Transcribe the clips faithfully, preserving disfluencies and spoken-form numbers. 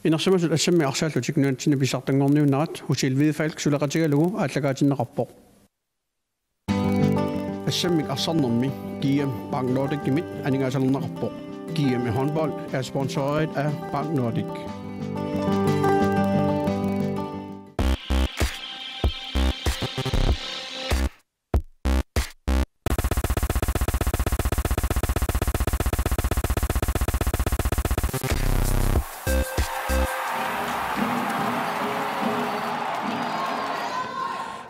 Inersimasut assammik arsaallutik nunatsinni pissartanngorniunnerat Hotel Hvidefalk suleqatigalugu aallakaatinneqarpoq. Assammik arsarnermi G M Bank Nordicimit aningaasalerneqarpoq. G M i håndbold er sponsoreret af Bank Nordic.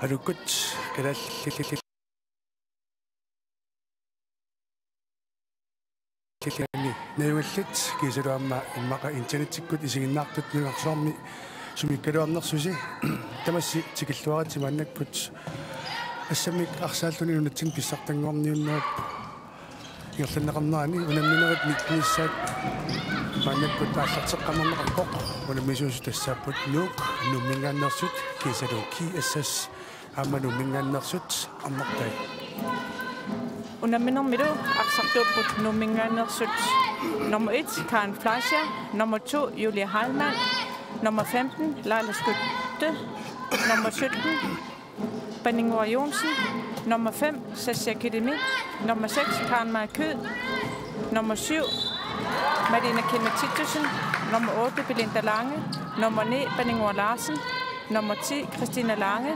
Aluukkut kalaallit Killani najugallit kiisalu aamma immaqa internettikkut isiginnaartut nunarsuarmi sumiikkaluarnersusi. Tamassi tikilluaritsi maannakkut assammik arsaalluni nunatsinni pissartanngorniunnerup ingerlanneqarnerani unamminerit nittenissaat maannakkut aallarteqqammerneqarpoq. Unammisuusut tassaapput Nuuk Nuumminngaanneersut kiisalu G S S aamma Nuumminngaanneersut arnartai. Unamminermilu arsartuupput Nuumminngaanneersut: nummer et, Karen Fleischer, nummer to, Julia Heilmann, nummer femten, Laila Skytte, nummer sytten, Paninnguaq Joensen, nummer fem, Sascha Killimi, nummer seks, Karen Maja Kyed, nummer syv, Malene Kilme Titussen, nummer otte, Belinda Lange, nummer ni, Paninnguaq Larsen, nummer ti, Christina Lange,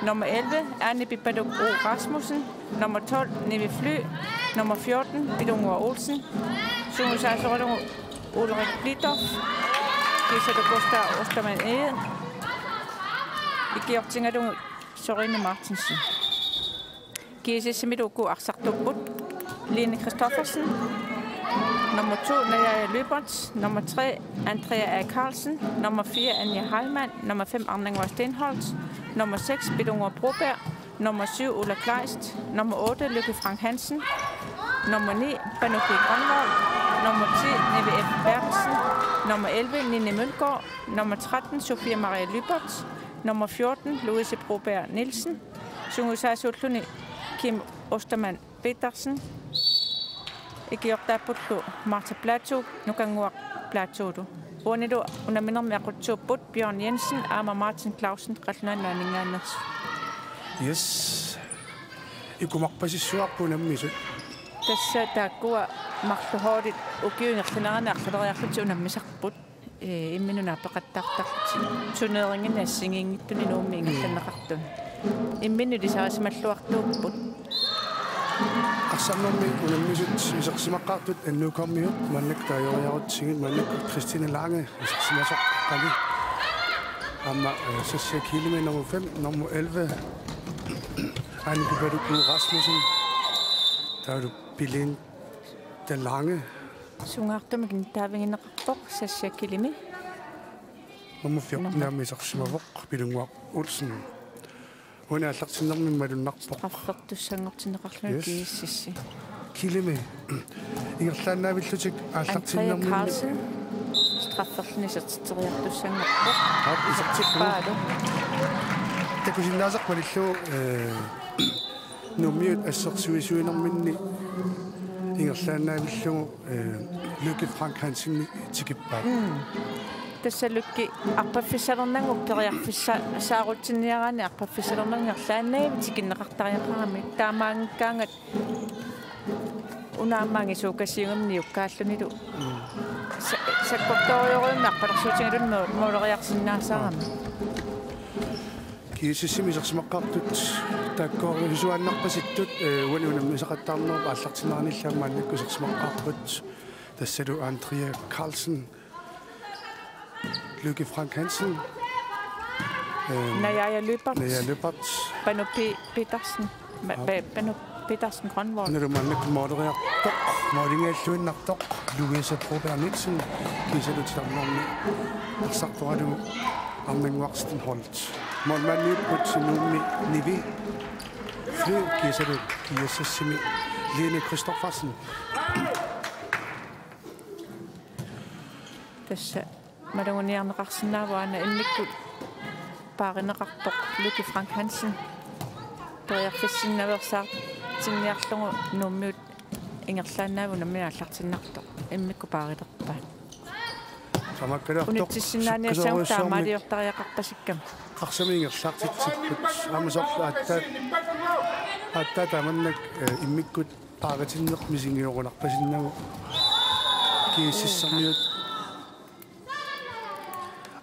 nummer elleve, Anne Pipaluk O. Rasmussen, nummer tolv, Nivi Fly, nummer fjorten, Pilunnguaq Olsen, sungiusaasoralugu Ulrik Blidorf, kiisalu Gustav Ostermann Egede, ikiortigalugu Sørine Martinsen. G S S-imilu uku arsartuupput: Line Christoffersen, nummer to, Najaja Lyberth, nummer tre, Andrea A. Carlsen, nummer fire, Anja Heilmann, nummer fem, Arnannguaq Steenholdt, nummer seks, Pilunnguaq Broberg, nummer syv, Ulla Kleist, nummer otte, Lykke Frank Hansen, nummer ni, Panu P. Grønvold, nummer ti, Nivi F. Berthelsen, nummer elleve, Nini Mølgaard, nummer tretten, Sofia Maria Lyberth, nummer fjorten, Louise Broberg Nielsen, sungiusaasuulluni Kim Ostermann Petersen, ikiortaappullu Martha Platou, Nukannguaq Platoulu. Uanilu unamminermi aqutsuupput Bjørn Jensen aamma Martin Clausen Qallunaat Nunaanninngaanneersut. Yes. Ikumarpasissuarput unammisut. Tassa taakkua marluk holdit ukiup ingerlanerani arlaleriarlutik unammisarput. Ee, imminut naapeqattaartarlutik. Turneringinik assigiinngitsuni Nuummi ingerlanneqartut. Imminut ilisarisimalluartuupput. Arsarnermi unammisut isersimaqqaartut N U K-miut maannakkut taagoriarutsigit, maannakkut Christine Lange isersimasoq qali. Aamma, eh, Sascha Killimi nummer fem, nummer elleve, Anne Pipaluk O. Rasmussen, taavalu Belinda Lange. Sungaartumik taavigineqarpoq Sascha Killimi. Nummer fjorten aamma isersimavoq, Pilunnguaq Olsen. Uani aallartinnermi malunnarpoq. Straffertussanngortinneqarluni. Yes. G S S-i. Killimi. Ingerlaannaavillutik Andrea aallartinnermi. Carlsen. Strafferluni isertitseriartussanngorpoq. Aap, isertippaat. Takusinnaasarpalillu, eh, Nuummiut assersuisuinerminni ingerlaannaavillugu, eh, Lykke Frank Hansen tikippaat. Mm. Tassa Lykke arpaffissalernagu periarfissa-, saarutsinniaraanni arpaffissalernagu ingerlaannavik tikinneqartariaqarami. Taamaanngikkaangat una aamma angisuukasiugami niukkaallunilu. Mm. Sa-, sakkortoorujussuarmik arpalersuutigaluni mo-, mooleriarsinnaasarami. G S S-imi isersimaqqaartut taakkoorujussuaannarpasittut, eh, uani unammisaqattaarnerup aallartinneranillu aamma maannakkut isersimaqqaarput. Tassalu Andrea Carlsen, Lykke Frank Hansen, eh, Najaja Lyberth. Najaja Lyberth. Panu P. Petersen. Ma-, Aap. Pe-, Panu Petersen Grønvold. Unalu maannakkut mooleriartoq, mooligigalluinnartoq, Louise Broberg Nielsen, kiisalu titarnerini arsartoralugu Arnannguaq Steenholdt. Målmandiupput Nuummi Nivi Fly, kiisalu G S S-imi Line Christoffersen. Tassa maluginiarneqarsinnaavoq aana, immikkut paarineqarpoq Lykke Frank Hansen. Periarfissinnaveersaartinniarlugu Nuummiut ingerlaannavik unammineq aallartinnartoq. Immikkut paarilerpaat. Tamakkaluartoq unitsissinnaaniassagut sukkasoorujussuarmik taamaaliortariaqarpasikkama. Arsamik ingerlaartitsipput. Aamma soorlu aatsaat, aatsaat taamannak, eh, immikkut paaritinneq misinngiorunarpasinnagu. G S S-ermiut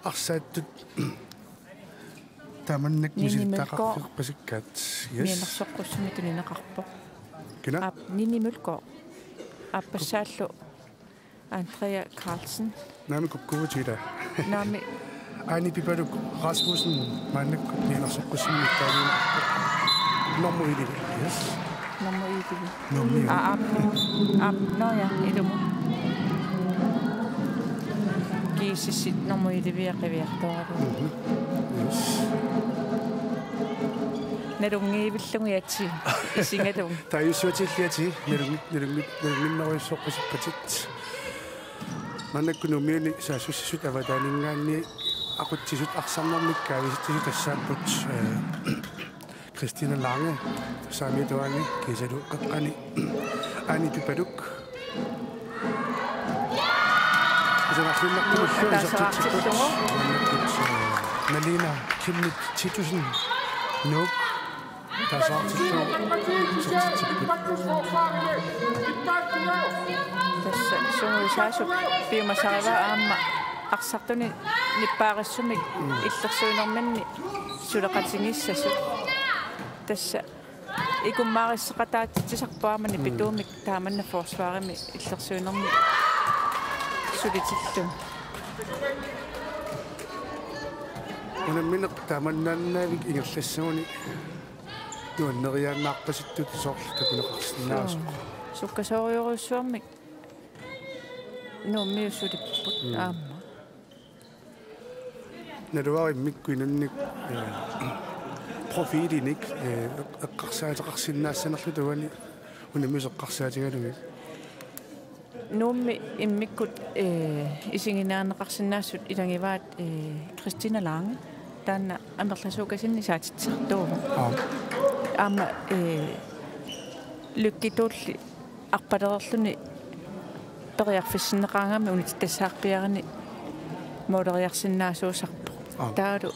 arsaattut taamannak Nini Mølgaard misilittagaqarpasikkaat. Yes. Nianarsoqqussummik tunineqarpoq. Kina? Aap, Nini Mølgaard. Aappassaallu Andrea Carlsen. Naamik kukkuuvutit ilaa. Naamik. Aani Pipaluk Rasmussen maannakkut nianarsoqqussummik taanna nummer elleve. Yes. Nummer elleve. Nummer elleve. Aa, aap. Aap, nå ja, ilumut. G S S-it nummer elleve qiviartuaralugu. Mhm. Yes. Nalunngivillugu atii. Isigalugu. Taajussuatilli atii. Nalunngit-, nalunngit-, nalunnginnerujussuorpasippatit. Maannakkut Nuummiuni saassussisut avataaninngaanniit aqutsisut arsarnermik kaavitsisut tassaapput, eh, Christina Lange, saamiatuaani kiisalu qeqqani Aani Pipaluk. Isanarluinnartumillu isertitsipput. Maannakkut, eh, Nalina Chemnitz Titussen, Nuuk. Tassa sumut saassup piumasarivaa aamma arsartuni nippaarissumik illersuinerminni suleqatigiissasut. Tassa ikummaarissaqataatitsisarpoq aamma nipituumik taamanna forsvarimi illersuinermi sulitilluni. Unammineq taamannaannaavik ingerlassaguni nuanneriaannaarpasittut soorlu takuneqarsinnaasoq. Suu. Sukkasoorujussuarmik Nuummiut sulipput aamma. Naluara immikkut inunnik, eh, profilinik, eh, eqqarsaateqarsinnaassanerluta uani unammisut eqqarsaatigalugit. Nuummi immikkut, eh, isiginnaarneqarsinnaasut ilagivaat, eh, Christina Lange. Taanna amerlasuukasinni saatitsisartuuvoq. Aap. Aamma, eh, Lykke Tuulli arpalereerluni periarfissinneqaraangamik unitsittassaarpiarani måleriarsinnaasuusarpoq. Aap. Taavalu,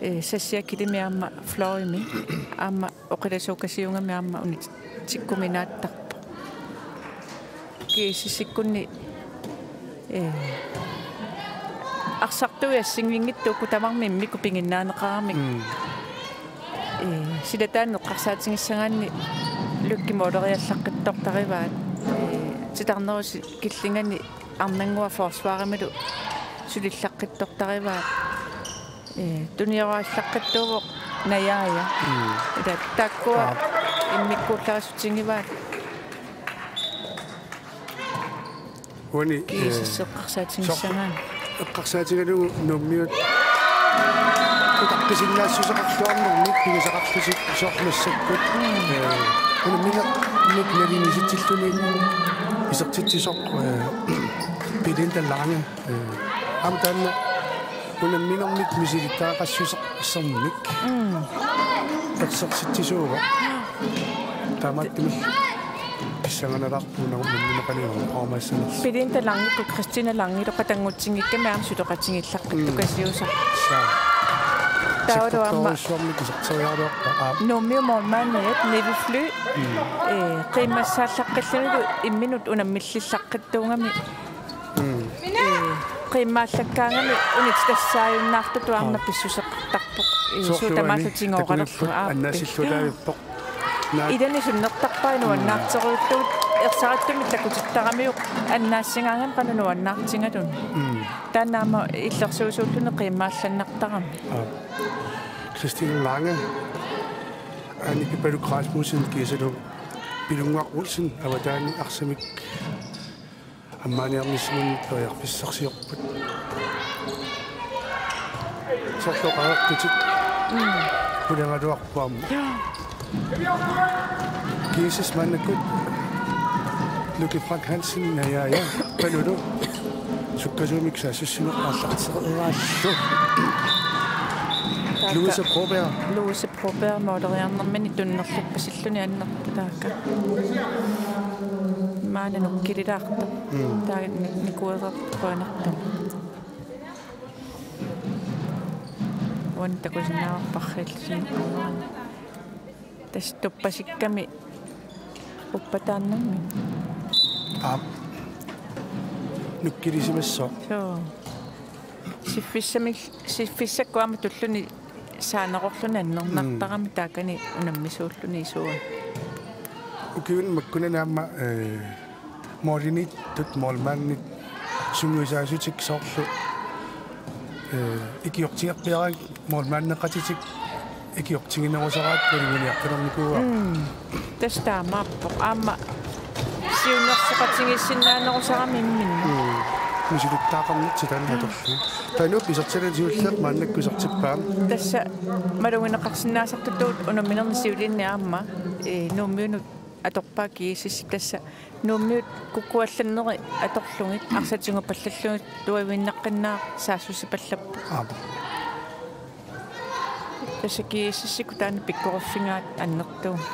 eh, Sassia Killimi aamma fløjimi aamma oqilasuukasiugami aamma unitsikkuminaattarpoq. G S S-ikkunni, eh, arsartuit assigiinngitsut uku tamarmik immikkut piginnaaneqaramik. Mm. Eh, silataanni eqqarsaatigissagaanni Lykke måleriallaqqittortarivaat. Eh, titarnerusi killingani arnannguaq forsvarimilu sulillaqqittortarivaat. Eh, tunioraallaqqittuuvoq Najaaja. Mm. Ila taakkua. Aap. Immikkuullarissutigivaat. Uani, eh, G S S eqqarsaatigissagaanni. Soorlu eqqarsaatigalugu Nuummiut utaqqisinnaassuseqarluarnermik pigisaqarlutik soorlu massakkut. Mm. Eh, unammineq nalunngitsilluni isertitsisoq, eh, Belinda Lange, eh, aamma taanna unamminermik misilittagaqassusermik. Mm. Ersersitsisuuvoq. Taamaattumik pissanganalaarpoq una unammineqarnera oqarumassanersoq. Belinda Langekkut Christina Langelu qatanngutinngikkami aamma suleqatigiillaqqittukasiusarpoq. Mm. Saa. Taavalu aamma sakkortoorujussuarmik iserteriaraluarpaa. Aap. Nuummiut målmandiat Nivi Fly. Mm. Eh, qiimmassaallaqqillunilu imminut unammillillaqqittuugami. Mm. Eh, qiimmaallakkaangami unitsittassaajunnaartutut aamma. Aap. Pissuseqartarpoq. Eh, soorlu suut tamaallutik uani ingoorarput. Takunillu aap. Annaassillutaavippoq. Naa. Ilani sunnertarpai nuannaarterujussuuvoq ersarittumik takutittaramiuk annaassigaangami qanoq nuannaartigaluni. Mm. Taanna aamma illersuisuulluni qiimmaallannartarami. Aap. Christine Lange, Aani Pipaluk Rasmussen kiisalu Pilunnguaq Olsen avataani arsamik ammaaniarnissaminut periarfissarsiorput. Soorlu oqareerputit. Mm. Pulagaluarput aamma. Jaa. G S S maannakkut Lykke Frank Hansen, Najaaja Panulu sukkasuumik saassussineq aallartereeraallu. Taakku Louise Broberg. Louise Broberg måleriarnermini tunnerluppasilluni annertuut taakku. Maani nukkililaartoq. Mm. Taanna ni-, nikuereerpoq qujanartumik. Uani takusinnaavarput parriillusinnaavat. Tassa tuppasikkami uppataannarmi. Aap. Nukkilisimassooq. Suu. Siffissamik-, siffissakkut aamma tulluni saaneroorluni annernartarami. Mm. Taakani unammisuulluni isuani. Ukiuni makkunani aamma, eh, målimiittut, målmandit sungiusaasutik soorlu, eh, ikiortigerpiaraangat målmandeqatitik ikiortiginerusaraat maluginiaqqinernikuuara. Mm. Tassa taamaappoq. Aamma siunnersoqatigiissinnaanerusarami imminnut. Mm. Misiluttaaqarnertik taanna atorlugu. Taava Nuup isertitani siulleq maannakkut isertippaa. Tassa malugineqarsinnaasartutut unamminerni siuliini aamma, eh, Nuummiunut atorpaa GSS, tassa Nuummiut kukkuallanneri atorlugit, arsaq tigupallallugit tuaviinnaqqinnaaq saassussipallappoq. Aap. Tassa GSS-ikkut taanna pikkoriffigaat annertuumik.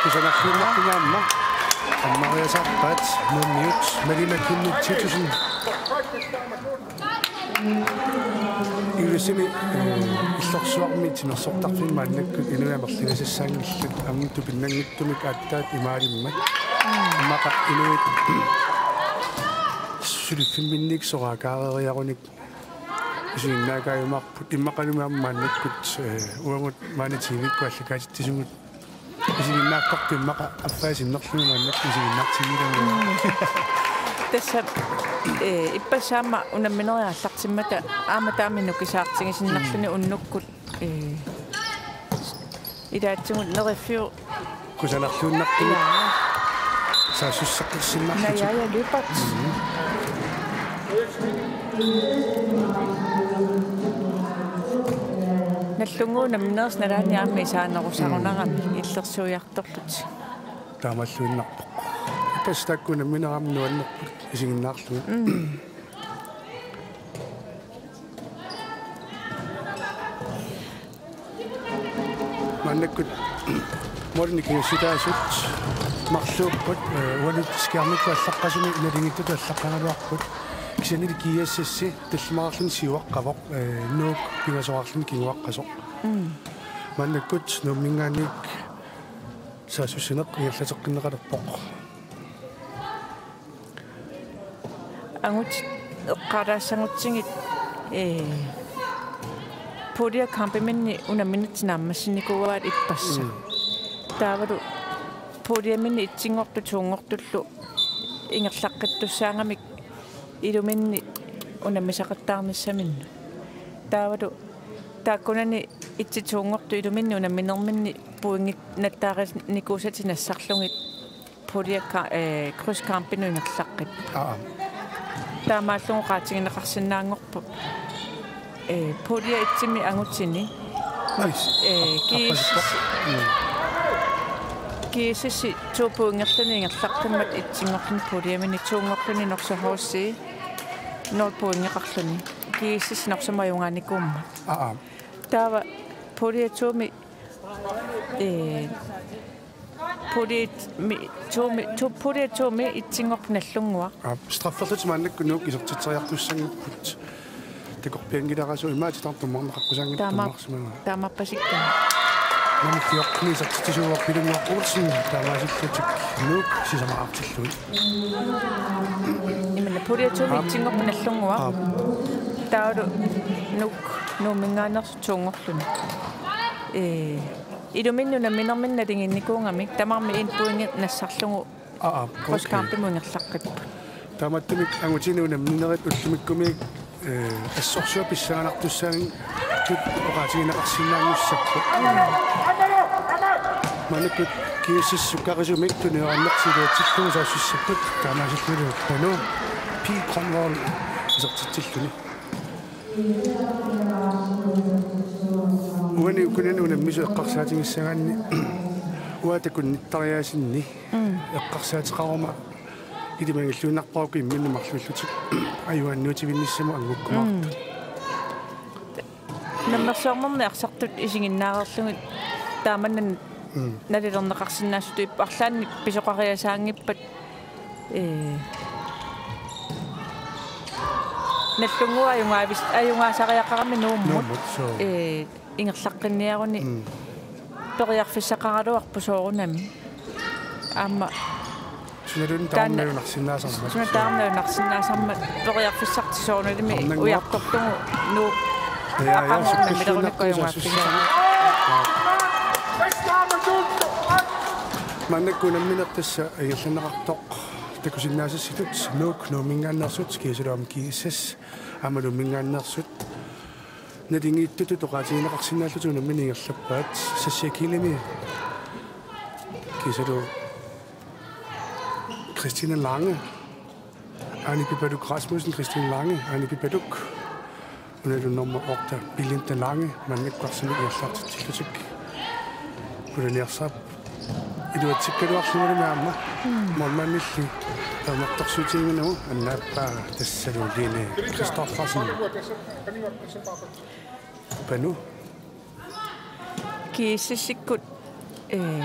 Kusanarluinnarput aamma. Ammariasaarpaat Nuummiut Malima Kimmut ti tusind. Ilulissani, eh, illorsuarmi timersortarfimmi maannakkut inuit amerligasassaanngillat aamma tupinnanngitsumik aatsaat imaalimmat. Immaqa inuit suliffimminniit soraakaareeriarunik isiginnaakaajumaarput. Immaqalumi aamma maannakkut, eh, uagut maani T V-kkut aallakaatitsisumut isiginnaartartut immaqa affaa sinnerlugit maannakkut isiginnaartinngilagut. Tassa, eh, ippassaq aamma unamminerit aallartimmata aamma taama nukisaartigisinnarluni unnukkut, eh, ilaatigut Neriffio. Kusanarluinnartumik. Ja. Saassusseqqissinnaarlutik. Naja, ja, Lyberth. Mhm. Nallunnguit unamminerit nalaanni aamma isaanerusarunarami illersuiartorlutik. Taamaalluinnarpoq. Tassa taakku unamminerit aamma nuannerput isiginnaarlugit. Mm. Maannakkut målinik kinguassitaasut marluupput, eh, uani skærmikkut allaqqasumi nalingitsutut allaqqagaluarput. Kisiannili GSS tallimaarluni siuaqqavoq, eh, Nuuk pingasoqarluni kinguaqqasoq. Mm. Maannakkut Nuumminngaanniit saassussineq ingerlateqqinneqalerpoq. Angut eqqaalaassagutsigit, eh, puljekampiminnit unamminerit naammassinnikuuaat ippassaq. Mm. Taavalu puljeminni etsinngortut toonngortullu ingerlaqqittussaagamik iluminni unammisaqattaarnissaminnut. Taavalu taakkunani etsit toonngortut iluminni unamminerminni pointit nattaarinikuusatik nassarlugit pulje ka-, eh, krydskampinut ingerlaqqippoq. Aa. Taamaallugu oqaatigineqarsinnaanngorpoq, eh, pulje etsimi angutini. Ais. Eh, GSS. Mm. GSS to pointerluni ingerlaqqimmat etsinngorluni puljeminni, toonngorluni Norsaq HC nul pointeqarluni. GSS Norsaq majugaanikuummat. Aa. Taava pulje to-mi, eh, pulje mi-, to-mi, to-, pulje to-mi etsinngorpoq Nagdlunguaq. Aa, strafferlutik maannakkut Nuuk isertitseriartussanngorput. Takorpianngilara suu imaattoq taartummarneqaqqusaanngitsoq. Taama-, tummarsimavaa. Taamaappasikka. Nammineq fjorten isertitsisuuvoq Pilunnguaq Olsen, taamaasillutik Nuuk sisamaqartillugit. Imanna pulje to-mi Aap. Etsinngorpoq Nagdlunguaq. Aap. Taavalu Nuuk Nuumminngaanneersoq toonngorluni. Ee, iluminni unamminerminni nalinginnikuugamik tamarmik en pointi nassarlugu Aa, okay. Krydskampimut ingerlaqqipput. Taamaattumik angutini unamminerit ullumikkumiit, eh, assorsuaq pissanganartussaaginnartut oqaatigineqarsinnaanngussapput. Maannakkut GSS sukkarisumik tuniorarnertik iluatsillugu saassussapput, taamaasilluni Panu P. Grønvold isertitsilluni. Uani ukunani unammisut eqqarsaatigissagaanni uanga takunnittariaasinni Mm. eqqarsaateqaruma ilimaginnilluinnarpara uku imminnut marluullutik ajugaannuutivinnissamut anngukkumaartut. Mm. Nammersuarnerni arsartut isiginnaareerlugit taamannak Mm. nalilerneqarsinnaasutut ippa arlaannik pisoqariasaanngippat, ee, Nallunnguaq ajugaavis-, ajugaasariaqarami Nuummut. Nuummut, suu. Ee, ingerlaqqinniaruni Mm. periarfissaqaraluarpoq soorunami. Aamma Sunaluunniit taanna taarnajunarsinnaasarmat. Suna taarnajunarsinnaasarmat periarfissartik soorunalimi Arnannguaq. Ujartorlugu Nuuk Ja, ja, ja, aqagu sukkulluunniit nammilerunakku ajugaaffigissavaa. Maannakkut unammineq tassa ingerlanneqartoq takusinnaasassitut Nuuk Nuumminngaanneersut kiisalu aamma G S S aamma Nuumminngaanneersut. Naligiittutut oqaatigineqarsinnaallutik unammineq ingerlappaat Sassia Kielimi kiisalu Christine Lange, Anne Pipaluk Rasmussen, Christine Lange, Anne Pipaluk, unalu nummer otte, Belinda Lange, maannakkut arsamik ingerlaartitsillutik. Ulaniarsaap iluatsikkaluarlugulu aamma. Mm. Målmandilli ajornartorsiutigiminagu annaappaa tassalu Line Kristoffersen. Panu. G S S-ikkut, ee,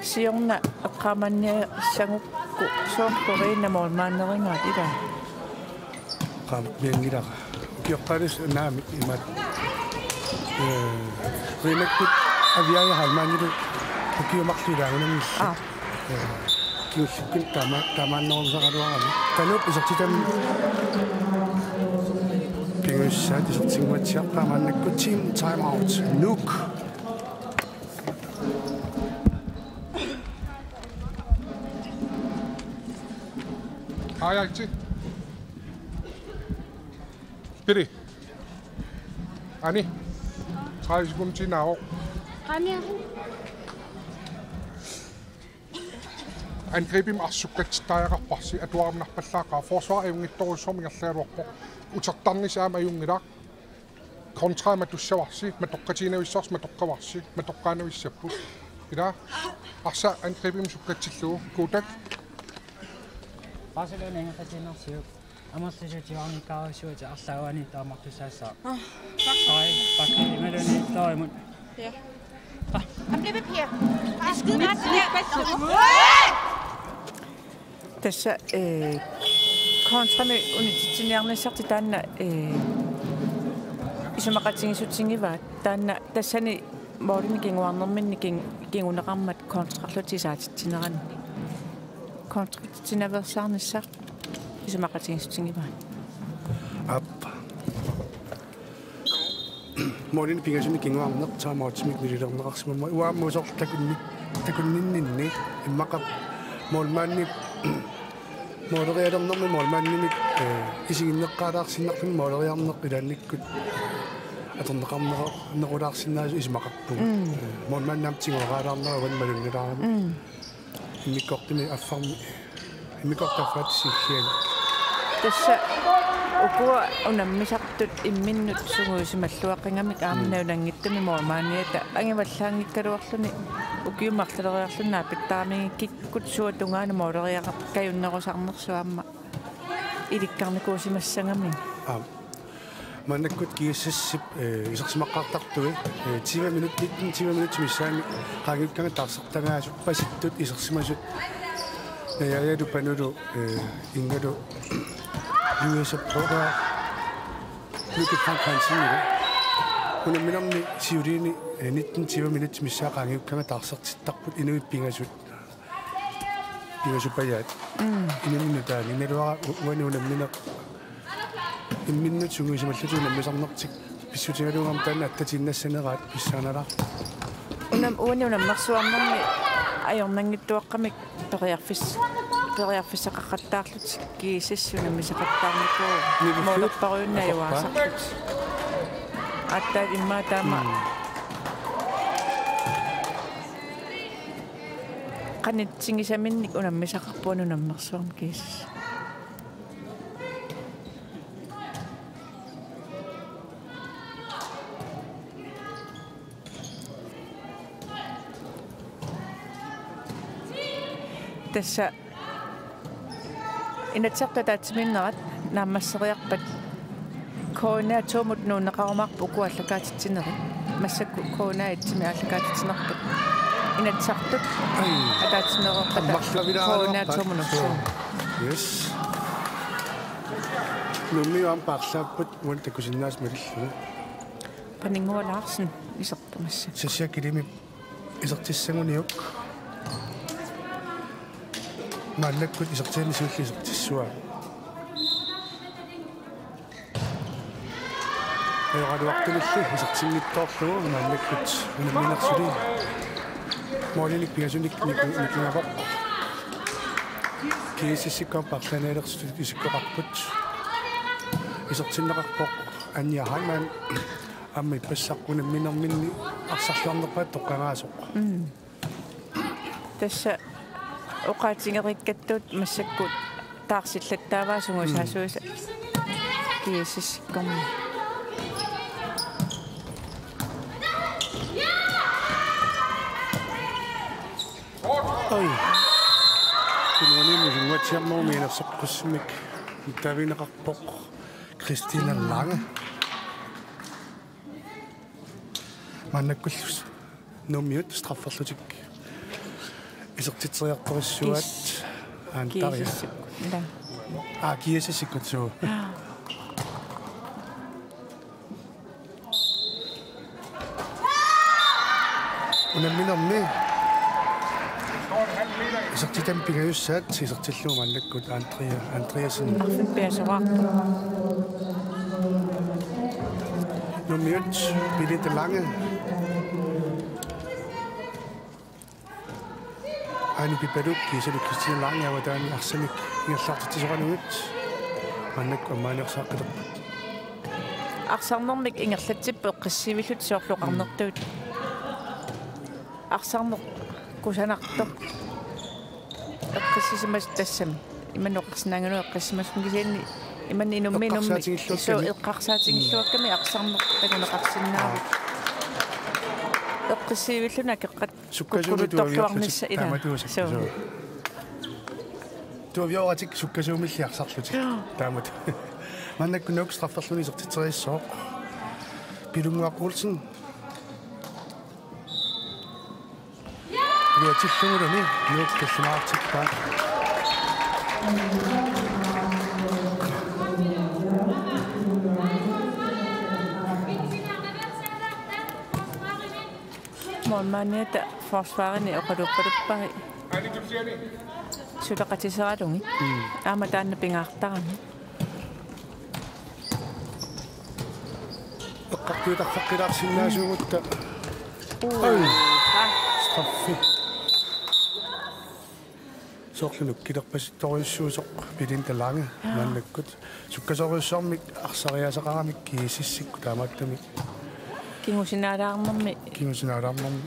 siorna eqqaamanniassagukku soorlu Rina målmanderigaat ilaa. Qaammianngilara. Ukioqqaalis naamik imaat. Ee, Rinakkut Aviaja Heilmannilu ukiut marluk ilaagunanngillat. Aa. Ee, kingulliukkut tama-, tamaannerusaraluarami. Panup isertitami. Pingussaat isertinnguatsiarpaa maannakkut team time out. Nuuk. Ajaitsi. Piri. Ani. Tredive sekunder til Naro. Kom igen. Angribimik arsukkatsittariaqarparsi atuarunarpallaaqaaq forsvar ajunngitsorujussuarmik ingerlagaluarpoq. Utertarnissaq aamma ajunngilaq. Kontra matussavarsi, matoqqatigiinnavissavarsi, matoqqavarsi, matoqqaannavissapput. Ila arsa angribimik sukkatsillugu. Kuutak. Barcelona ingerlatiinnarsiuk. Amerlasuutigineqarsiuk arlaat uani taamartussaassaaq. Ah, Sai, bakki imaluunniit torimut. Ja. Ah. Kom, løb op her. Det er skide godt, det der. Tassa, eh, kontrami unitsitsiniarnissartik taanna, eh, isumaqatigiissutigivaat. Taanna tassani målinik kinguarnerminni kin-, kinguneqarmat kontrarlutik isaatitsineranni. Kontra Tinaveersaarnissaq isumaqatigiissutigivaat. Aap. Målinik pingasunik kinguarneq timeoutimik nililerneqarsimammat. Uanga aamma soorlu takunni-, takunninninni immaqa målmandip målerialernermi målmandimik, eh, isiginneqqaalaarsinnarluni måleriarneq ilaannikkut atorneqarnera-, nerulaarsinnaasoq isumaqarpugut. Mm. Eh, målmandip aamma tiguaraalaarnera uani malunnalaarami. Mm. Immikkoortumi affarmi, immikkoortut affaat siulliani. Tassa ukua unammisartut imminnut sungiusimalluaqqigamik aamma Mm. nalunanngitsumik målmandiata angivallaanngikkaluarluni ukiumut arlaleriarluni naapittaramigikkikkukkit suut tungaanut måleriaqajunnerusarnersoq aamma ilikkarnikuusimassagami. Aap. Maannakkut G S S-ip, eh, isersimaqqaartartui, eh, tyve minut, nitten tyve minut missaani qaangiukkaangat taarsertagaasut pasittut isersimasut. Najaajalu Panulu, eh, Ingalu, Louise Broberg, Lykke Frank Hansenilu. Unamminermi siuliini, eh, nitten tyve minut missaa qaangiukkaangat taarsertittarput inuit pingasut. Pingasupajaat. Mm. Inunnut taani. Naluara u-, uani unammineq. Imminnut sungiusimallutik unammisarnertik. Pissutigalugu aamma taanna attatiinnassaneraat pissanganalaarpoq. Unam-, uani unammersuarnermi ajornanngitsuaqqamik periarfis-, periarfissaqaqattaarlutik G S S unammisaqattaarnikuuvoq. Niviffik. Målerparujunnaajuaasarlutik. Aatsaat immaqa taama. Mm. Qanitsigisaminnik unammisaqarpoq unammersuarmi kiis. Tassa Inatsisartut ataatsimiinnerat naammasseriarpat K N R to-mut nuunneqarumaarput uku aallakaatitsinerit. Massakkut K N R et-imi aallakaatitsinerput. Inatsisartut Ai. Ataatsimeereerpata Ammarlavilaaruarpat. K N R to-mut nuksuuvoq. Yes. Nuummiut aamma paarlaapput uani takusinnaasat malillugu. Paninnguaq Larsen iserpoq massakkut. Sassia Kilimip isertissanguniuk. Maannakkut isertiani siulleq isertissuaa. Ajoraluartumilli isertinngitsoorlugu maannakkut unammineq suli. Målinik pingasunik niku-, nikugaqarpoq. GSS-ikkut paarlaannialersutut isikkoqarput. Isertinneqarpoq Anja Heilmann aamma ippassaq unamminerminni arsarluarnerpaatut toqqagaasoq. Mm. Tassa oqaatigereerakku massakkut taarsillattaavaa sungiusaasuisa GSS-ikkormiut. Oj. Tunuaniimmi sungiusiarmagumi inerseqqussummik taavineqarpoq Christina Lange. Maannakkullu Nuummiut strafferlutik isertitseriartorujussuuaat. Gis-, Aantariaq. GSS-ikkut, ila. Aa, GSS-ikkut suu. Aa. Unamminermi isertitami pingajussaat isertillugu maannakkut Andrea Andreasen. Arfineq-pingasoraarpoq. Nuummiut Benedikte Lange. Aani Pipaluk kiisalu Christine Lange avataani arsamik ingerlaartitsisoqarnagit. Maannakkut ammaaniarsaraqqilerput. Arsarnermik ingerlatsippoq eqqissivillutik soorlu oqarnertut. Arsarneq kusanartoq. Eqqissisimasut tassami. Imannak oqarsinnaanngilaq eqqissisimasut kisianni imannak inummi inummi. Eqqarsaatigilluakkami. Suu eqqarsaatigilluakkami arsarneq takuneqarsinnaavoq. Eqqissivilluni akeqqat sukkasuumik kukkuluttorluarnissaq tuaviorlutik. Ila. Taamatuussaaq. Suu. Tuavioratik sukkasuumilli arsarlutik. Joo. Taamatut. Maannakkut Nuuk strafferluni isertitseriassaaq. Pilunnguaq Olsen. Iluatsillugu Nuuk tallimaartippaa. Målmandiata forsvarini oqaluppaluppari suleqatiseralugit. Mm. Aamma taanna pingaartarami. Eqqartuutarfaqqilaarsinnaasuugutta. Uu. Oj. Aa. Straffi. Soorlu nukkilerpasittorujussuusoq Benedikte Lange. Aa. Maannakkut sukkasoorujussuarmik arsariaaseqaramik GSS-ikkut taamaattumik. Kingusinaalaarnermi. Kingusinaalaarnermi.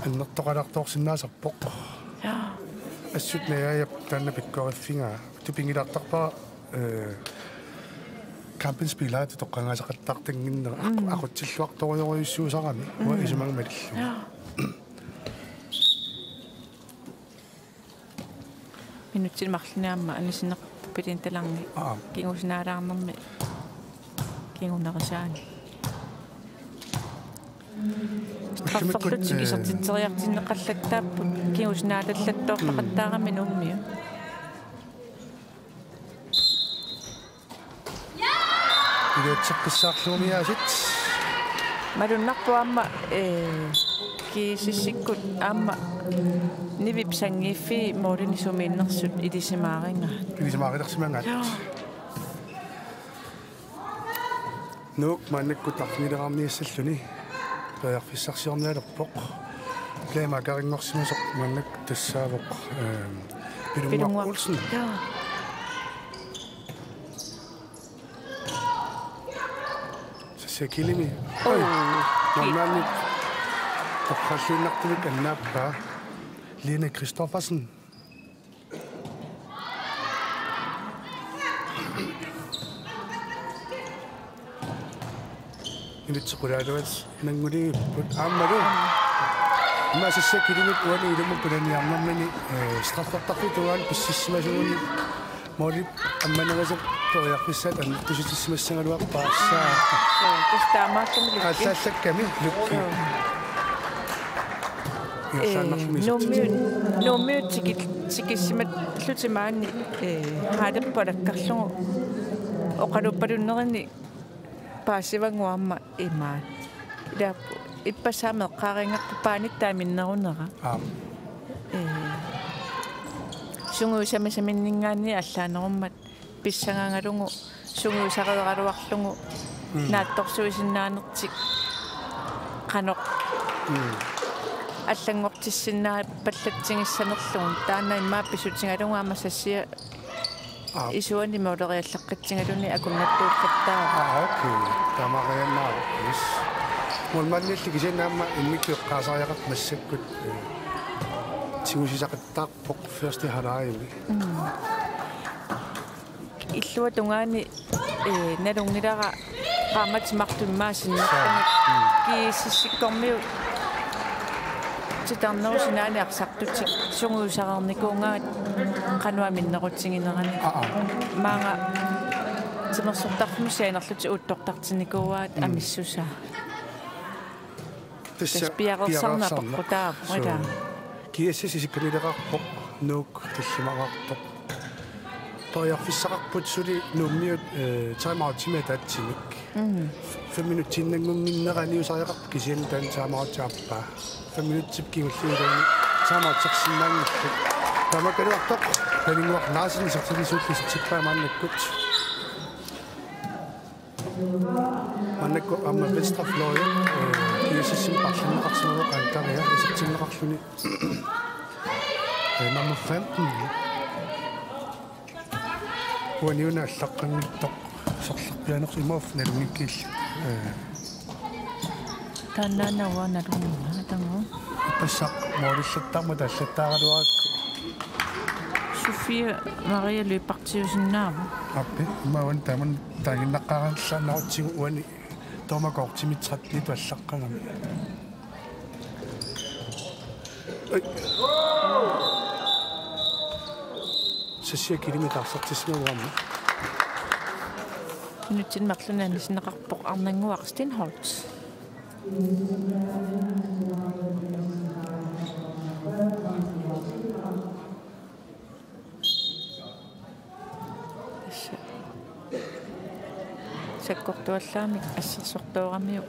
Annertoqalaartoorsinnaasarpoq. Jaa. Assut Najajap taanna pikkoriffigaa. Tupinngilaartarpara, eh, kampinspilaatit toqqagaasaqattaartannginnerat aq-, mm, aqutsilluartorujorujussuusarami. Uanga, mm, isumaga malillugu. Jaa. Minutsini marlunni aamma anisinneqarpoq Benedikte Lange. Aa. Kingusinaalaarnermi kingunerisaani. Strafferlutik, eh, isertitseriartinneqallattaapput, kingusinaalallattoortaqattaarami Nuummiut. Iluatseqqissaarluarniaasut. Malunnarpoq aamma, eh, GSS-ikkut aamma Nivip sanngiiffii målinik sumiinnersut ilisimaarigaat. Ilisimaarilersimagaat. Joo. Nuuk maannakkut arfinileraarniassalluni periarfissarsiornialerpoq. Blema akarinngorsimasoq maannakkut tassaavoq, ehm, Pilunnguaq Olsen. Jaa. Sassia Kilimi. Oj. Oj. Målmandip torralluinnartumik annaappaa. Line Christoffersen. Inuttut qulaaluat nannguliipput aammalu. Immaqa Sassia Kilimip uani ilummut pulaniarnermini, eh, straffertarfik tungaanut pissimasuuguni målip ammanerisap periarfissaat annertusitissimassagaluarpaa. Suu, tassa taamaakkami Lukki. Aallaallakkami Lukki. Suu. Ingerlaannarluni. Eh, Nuummiut, Nuummiut tikil-, Tikissimallutik maani, eh, haalerput alakkarlugu oqaluuppalunnerini paasivanguarma imaat. Ilaa ippassaq aamma eqqaaringarput paanitta minnerunera. Aap. Eh, sungiusamisaminninngaanniit allaanerummat pissangagalugu sungiusareeraluarlugu Mm. naatsorsuisinnaanertik qanoq Mm. allanngortissinnaappallatsigissanerlugu taanna immaqa pissutigalugu aamma Sassia Aap. isuani måleriallaqqitsigaluni akunnattuullattaarpoq. Aa, okay. Taamaaginnarpoq. Yes. Målmandilli kisianni aamma immikkut eqqaasariaqartoq massakkut, eh, tigusisaqattaarpoq første halvlegimi. Mm. Illuatungaani, eh, nalunngilara qaammatit marluk immaqa sinnerlugit. Mm. GSS-ikkormiut titarnerup sinaani arsartutik sungiusareernikuugaat qanoq minnerutiginerani. Aa, aa. Maanga timersortarfimmut sianerlutik uuttortartinnikuuaat Mm. amissusaa. Tassa Tassa piareersarneq piareersarneq. apeqqutaavoq, Suu. ilaa. GSS isikkaneqarpoq, Nuuk tallimaartoq. Periarfissaqarput suli Nuummiut, eh, timeoutimi ataatsimik. Mm. Fem minutsiinnanngunnginnerani aniusariaqarput kisianni taanna timeout aappaa. Fem minutsip kingulliullugu timeoutsersinnaanngillat. Taamaakkaluartoq Paninnguaq Larsen isertitsisuullugu isertippaa maannakkut. Maannakkut aamma venstre fløj, eh, GSS-imi paarlanneqarsimavoq Antaria isertinneqarluni. Eh, nummer femten. Uani una allaqqanngitsoq sorlerpiaanersoq imaluunniit nalunngikkiillu. Eh. Taannaana uanga nalunnginnama taanna. Ippassaq målillattaarmat allattaaraluarakku. Sofia Maria løbertiusinnaavoq. Aappi, immaqa uani taamanna taannginnaqqaaraluarlugu uani dommeri kortimik tretten allaqqagami. Ai. Sassia kilimik taarsertissimavoq aamma. Minutsinik marlunnik anisinneqarpoq Arnannguaq Steenholdt. Tassa. Sakkortuallaamik assersortooramiuk.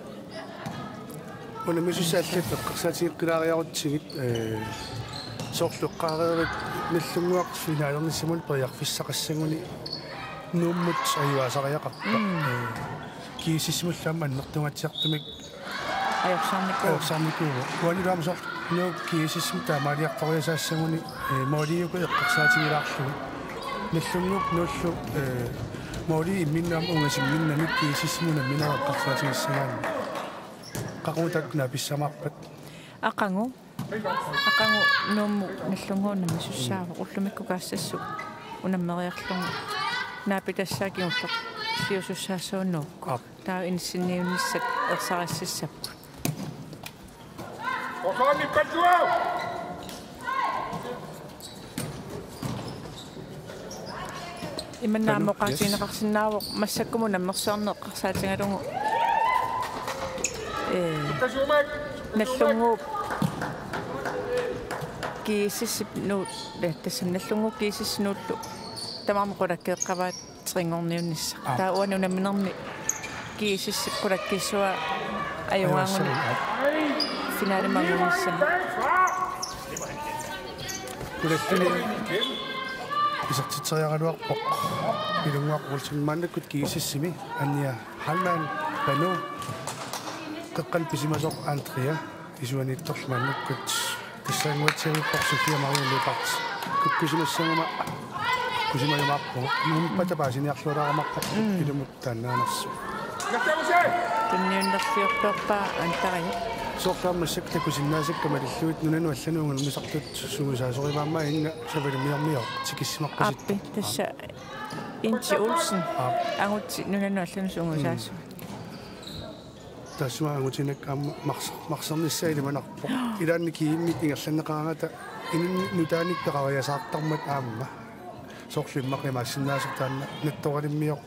Unammisussaallappoq eqqarsaatigeqqilaariarutsigit, eh, soorlu eqqaareerit Nagdlunguaq finalernissamut periarfissaqassaguni Nuummut ajugaasariaqarpoq. Mm. Eh, GSS-imullu aamma annertungaatsiartumik Ajorsaarnikuuvoq. Ajorsaarnikuuvoq. Uanilu aamma soorlu Nuuk GSS-imut taamaaliortoriasaassaguni, eh, måliukua eqqarsaatigilaarlugu. Nagdlunguup Nuullu, eh, måli imminnut aamma ungasimminnamik GSS-imut unamminerup eqqarsaatigissagaanni. Qaqugu taakku naapissamaarpat? Aqagu. Aqagu Nuummut Nagdlunguup unammisussaavoq. Ullumikkut Kaassassuk unammeriarlugu. Naapitassaa kingullerliusussaassaaq Nuukkut. Aap. Taava inissinniunissat ersarissassapput. Imanna aamma oqaatigineqarsinnaavoq massakkumut unammersuarneq eqqarsaatigalugu. Ee, Nagdlunguup GSS-ip Nuut, ee, tassami Nagdlunguup GSS-ip Nuullu tamarmik qulakkeeqqavaat trinngorniunnissaa. Aa. Taava uani unamminermi GSS-ip qulakkiissua ajugaanguni. Ajugaassaaq. Finalimut angunnissami. Qulaffini isertitseriaraluarpoq Pilunnguaq Olsen maannakkut GSS-imi, Anja Heilmann Panu, qeqqanut pisimasoq Andrea, isuaniittorlu maannakkut. Tassaannguatsiarpoq Sofia Maria Lyberth. Kukkusimassaguma kukkusimajumaarpugut. Nuummippata paasiniarluaraarumaarparput. Mm. Ilumut taannaanersoq. Tunniunnerliortorpaa Andrea. Soorlu aamma massakkut takusinnaasakka malillugit nunanut allanut unammisartut sungiusaasorujumaarmata, inga savalimmiormior tikissimaqqusittoq. Aappi, tassa Inti Olsen. Aap. Angutit nunanut allanut sungiusaasut. Mm. Taassuma angutinak aamma mars-, marsernissaa ilimanarpoq. Ilaanni kiimmik ingerlanneqaraangata inunnut nutaanik peqariasaartarmat aamma. Soorlu immaqa imaassinnaasoq taanna nattoralimmior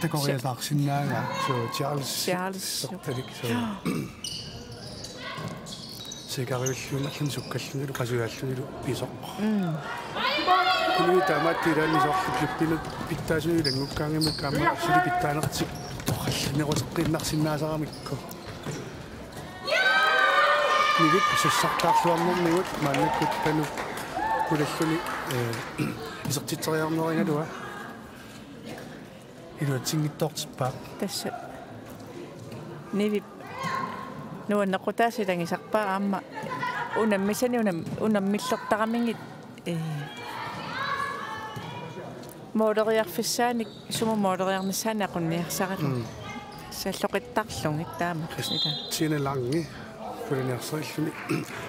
takoriasaarsinnaagaa. Suu, Charles. Charles. Sortalik, suu. Jaa. Sikariulluinnarluni sukkallunngilu qasujaallunilu pisoq. Mm. Kuni taamaattilaanni soorlu klubbinut pitsaasuni ilanngukkaangamik aamma suli pitsaanertik torrallineruseqqiinnarsinnaasaramikku. Nivip sassartaarluarnermigut maannakkut Panu Kulalluni, eh, isertitseriarnerigaluaa. Iluatsinngitsoortippaa. Tassa. Nivip nuannequtaasa ilagisarpaa aamma unammisani unam-, unammillertaramigit, eh, mooleriarfissaanik, sumut mooleriarnissaannik aqunniarsaralugu. Mm. Salloqittarlugit taama. Christine Lange, kulaniarsarilluni.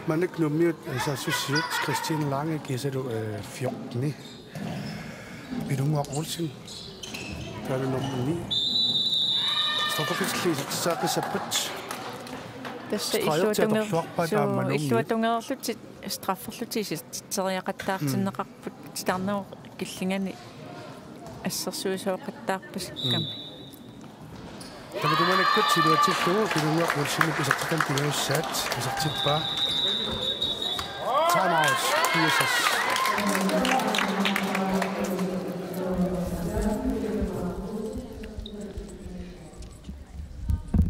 Maannakkut Nuummiut saassussivoq Christine Lange kiisalu, eh, fjorten. Pilunnguaq Olsen. Taanna nummer ni. Straffertillit isertitsissaqqissapput. Tassa straffertillit illuatungeer-, atorluarpaat suu, aamma Nuummiut. Illuatungeerlutik strafferlutik isertitseriaqattaartinneqarput, mm, titarnerup killingani assersuisooqattaarpasikkami. Mm. Tamatumunakkut iluatsillugu Pilunnguaq Olsenip isertitani tunniussaat isertippaa. Timeout, P S S.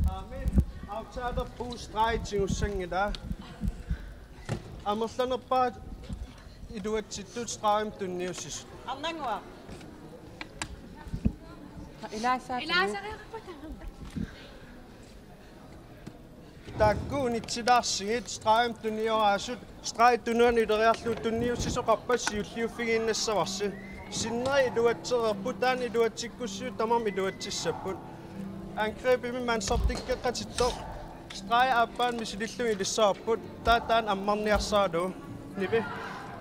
Amen. Aftale på streg til Usangida. Amerlanerpaat iluatsittut stregimut tunniussisut. Arnannguaq. Ilaasaat. Ilaasareerpata. Taakku unitsilaarsigit stregimut tunnioraasut, stregi tunuani ileriarlugu tunniussisoqarpat siulliuffigiinnassavarsi. Sinneri iluatsereerput, taanna iluatsikkussiuk tamarmik iluatsissapput. Angrebimik mandsoptikkeqqatittoq. Stregi aappaanut misilillugu ilissavarput. Taava taanna ammarniarsaralugu. Nivi.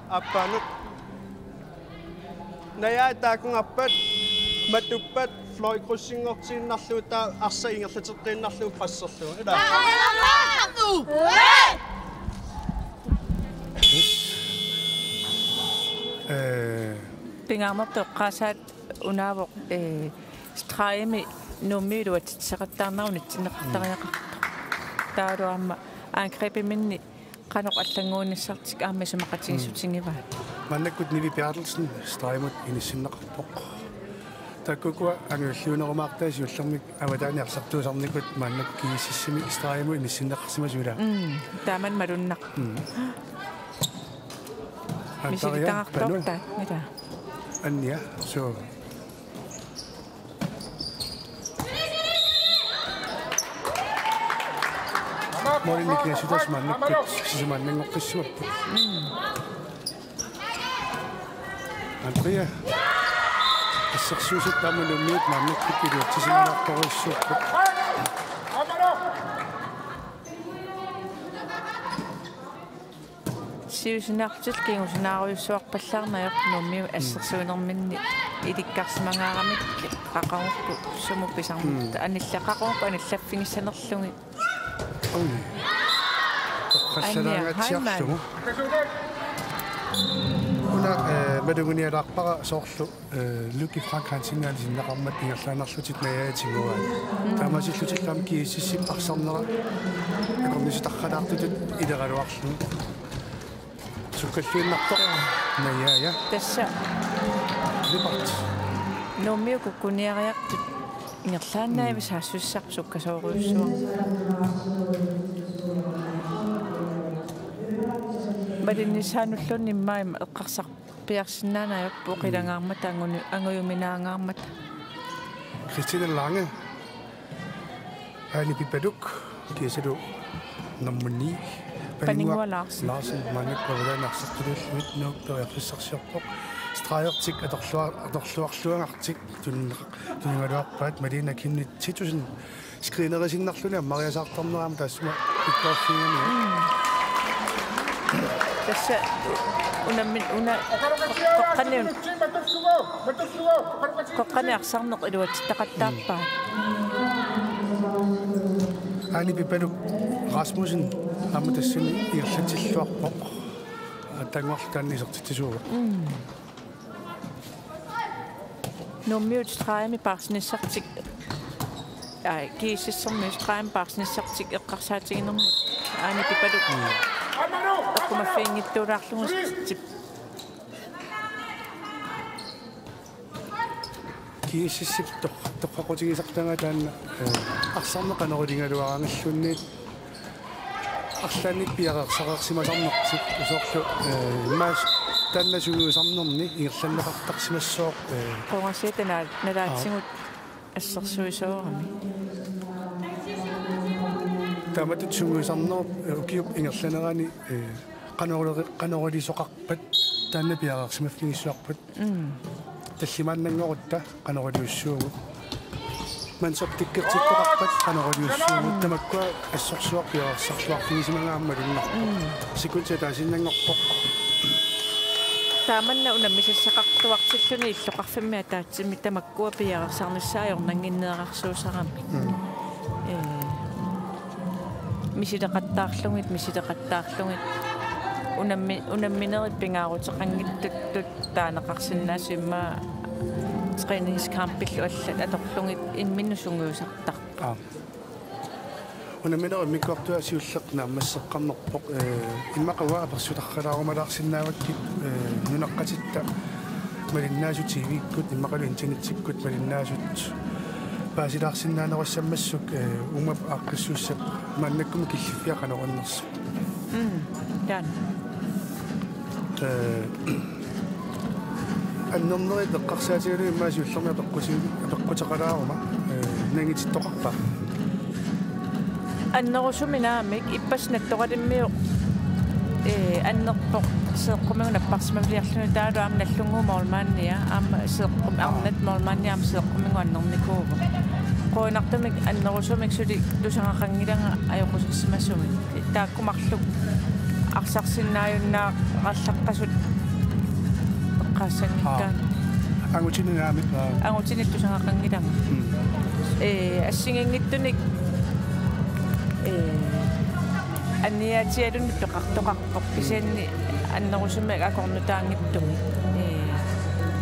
Aappaanut. Najai taakunngarpat. Matuppat. Fløjkrydsinngortiinnarlugu taava arsaq ingerlateqqiinnarlugu presserlugu. Ilaa. Eh. Pingaarnertut eqqaasaat unaavoq, eh, stregimi Nuummiut iluatsitseqattaarnerat unitsinneqartariaqartoq. Mm. Taavalu aamma angrebiminni qanoq allannguinissartik aamma isumaqatigiissutigivaat. Mm. Maannakkut Nivi Berthelsen stregimut inissinneqarpoq. Taakkuukua angajulliunerumaartai siullermik avataani arsartuusarnikut maannakkut GSS-imi stregimut inissinneqarsimasut ilaa. Mm, taamani malunnarpoq. Mm. Antarian, misilitaqartoortaa, Panu. Ilaa. Annia, suu. Målimikkut sutaas maannakkut sisamanngortissuupput. Mm. Andrea. Assersuusittaamut Nuummiut maannakkut iluatsisimanartorujussuupput. Siusinaarlutillu kingusinaarujussuarpallaarneq ajorpoq Nuummiut, mm, assersuinerminni ilikkarsimangaaramik qaqugukku sumut pisarnerlutik. Mm. Anilla-, qaqugukku anillaffigissanerlugit. Oj. Toqqassalaangaatsiarlugu. Annia, hej, mand. Una, eh, maluginialaarpara soorlu, eh, Lucky Frank Hansen aalisinneqarmat ingerlaannarlutit najaatinguaat. Mm. Taamaasillutillu aamma GSS-ip arsarnera akornisitarralaartutut ileraluarlugu. Sukkalluinnartoq. Najaaja. Tassa. Lippert. Nuummiut kukkuniariartut ingerlaannavik, mm, saassussisarput sukkasoorujussuarmik. Malinnissaanulluunniit immaqa eqqarsarpiarsinnaaneq ajorput, mm, oqilangaarmata angunu-, angujuminaangaarmata. Christine Lange. Aani Pipaluk, kiisalu nummer ni. Paninnguaq Larsen. Larsen, maannakkut avataani arsartuliullugit Nuuk periarfissarsiorpoq. Stregertik atorlua-, atorluarluagartik tun-, tunigaluarpaat Malene Kinnup Titussen screenerisinnarluni ammariasaartarnera aamma taassuma pikkorfiigami. Mm. Tassa unammin-, una-, qoqqani-, qoqqani arsarneq iluatsittaqattaarpaa. Aani Pipaluk Rasmussen aamma tassani ingerlatsilluarpoq. Aatsaannguarlu taanna isertitsisuuvoq. Mm. Nuummiut stregimi paarsinissartik, aa, GSS-ermiut stregimi paarsinissartik eqqarsaatiginermut Aani Pipaluk. Mm. Qumaffiginngitsuulaarlugu tip. G S S-ip toq-, toqqaqutigisartagaa taanna, eh, arsarneq qanoq iligaluaraangalluunniit arlaannik piareersaqarsimasarnertik soorlu, eh, maas taanna sungiusarnerni ingerlanneqartarsimassooq, eh, Qungarsiat nalaa-, nalaatigut assersuisoorami. Taamatut sungiusarnerup, eh, ukiup ingerlanerani, eh, qanoq-, qanoq ilisoqarpat taanna piareersimaffigissavarput. Mm. Tallimaannanngorutta qanoq iliussuugut. Mansortikkertittoqarpat qanoq iliussuugut. Tamakkua assorsuaq piareersarluarfigisimagaa aamma malunnarpoq. Mm. Sekundi ataasiinnanngorpoq. Taamanna unammisassaqartuartilluni illoqarfimmi ataatsimmi tamakkua piareersarnissaat ajornannginneerarsuusarami. Mm. Ee, misileqattaarlugit, misileqattaarlugit. Unammi-, unamminerit pingaaruteqanngitsutut taaneqarsinnaasut immaqa træningscampillu allat atorlugit imminnut sungiusartarput. Aap. Unamminerit immikkoortuat siulleq naammasseqqammerpoq, eh, immaqa uanga apersutaralaarumalaarsinnaavakkit, eh, nunaqqatitta malinnaasut T V-kkut, immaqalu internettikkut malinnaasut paasilaarsinnaanerussammassuk, eh, uuma aaqqissuussap maannakkumut killiffia qanoq annersoq. Mm, taanna. Eh, annernerit eqqarsaatigalugit immaqa siullermik apeqqusi-, apeqquteqalaaruma, eh, nangitittoqarpa? Annerusumik naamik, ippassaq Nattoralimiu, eh, annerpoq seeqqumigut napparsimaviliarluni taavalu aamma Nagdlunguup målmandia, aamma seeqqum-, arnat målmandia aamma seeqqumigut annernikuuvoq. Qujanartumik annerusumik suli tusagaqanngilanga ajoqusersimasumik. Taakku marluk arsarsinnaajunnaarallaqqasut eqqaassanngikkaanni. Aap. Angutini naamik, aap. Angutini tusagaqanngilanga. Mm. Ee, assigiinngitsunik, ee, anniaatialunnik peqartoqarpoq kisianni annerusumik akornutaanngitsumik. Ee.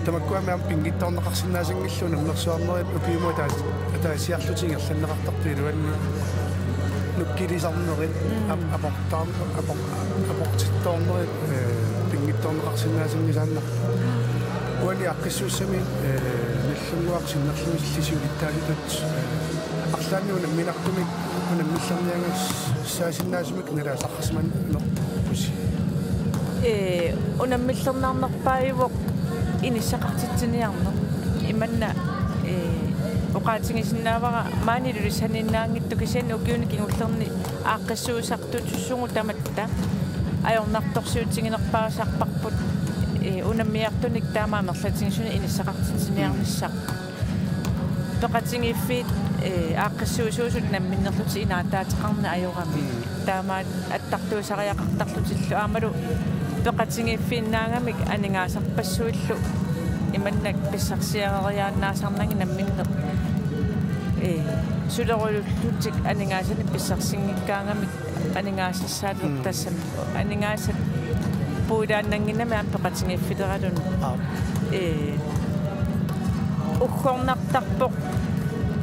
Tamakkuami aamma pinngitsoorneqarsinnaasanngilluinnarsuarnerit ukiumut ataas-, ataasiarlutik ingerlanneqartartut iluanni nukkilisarnerit, mm, ap-, aportaar-, apor-, aportittoornerit, eh, pinngitsoorneqarsinnaasanngisaannarput. Uani aaqqissuussami, eh, Nagdlunguaq sinnerlugillu siulittaasutut, eh, arlaannik unamminartumik unammillerniagassaasinnaasunut nalaasarsimanerpusi. Ee, unammillernarnerpaajuvoq inissaqartitsiniarneq. Imanna, ee, oqaatigisinnaavara maani Ilulissaniinnaanngitsoq kisianni ukiuni kingullerni aaqqissuisartutissugut tamatta ajornartorsiutiginerpaasarparput, ee, unammiartunik taama amerlatigisunik inissaqartitsiniarnissaq. Peqatigiiffiit, ee, aaqqissuisuusut namminnerlutik inaataateqarneq ajorami. Mm. Taamaat attartuisariaqartarlutillu aammalu peqatigiiffiinnaagamik aningaasarpassuillu imannak pissarsiareriaannaasarnagit namminneq, ee, sulerulullutik aningaasanik pissarsinngikkaangamik aningaasassaaleq. Mm. Tassami aningaasat puilaannannginnami aamma peqatigiiffileraluni. Aap. Ee, uggornartarpoq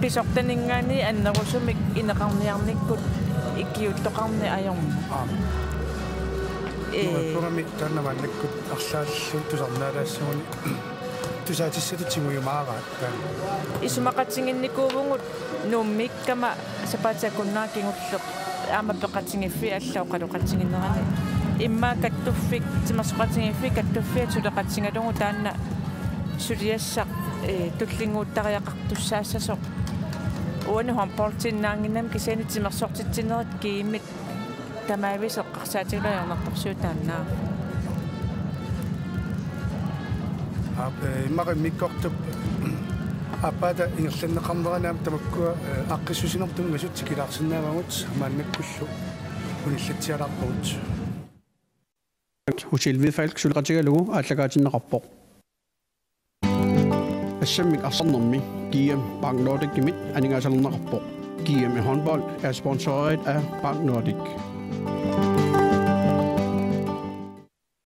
pisortaninngaanniit annerusumik ineqarniarnikkut ikiuuttoqarneq ajormat. Aap. Ee. Nuappunami taanna maannakkut arlaallu tusarnaalaassagunik tusaatissatut tigujumaaraat taanna. Isumaqatigiinnikuuvugut Nuummiikkama sapaatip akunnera kingulleq aamma peqatigiiffiit allat oqaloqatiginerani. Immaqa kattuffik, timersoqatigiiffiit kattuffiat suleqatigalugu taanna suliassaq, ee, tullinnguuttariaqartussaassasoq. Uani håndboldiinnaannginnami kisianni timersortitsinerit kiimit tamaavisa eqqarsaatigalugu ajornartorsiut taanna. Aap, eh, immaqa immikkoortup aappaata ingerlanneqarnerani aamma tamakkua, eh, aaqqissuussinermut tunngasut tikilaarsinnaavagut maannakkullu unillatsialaarpagut. Hotel Hvidfalk suleqatigalugu aallakaatinneqarpoq. Assammik arsarnermi G M Bank Nordicimit aningaasalerneqarpoq. G M i håndbold er sponsoreret af Bank Nordic.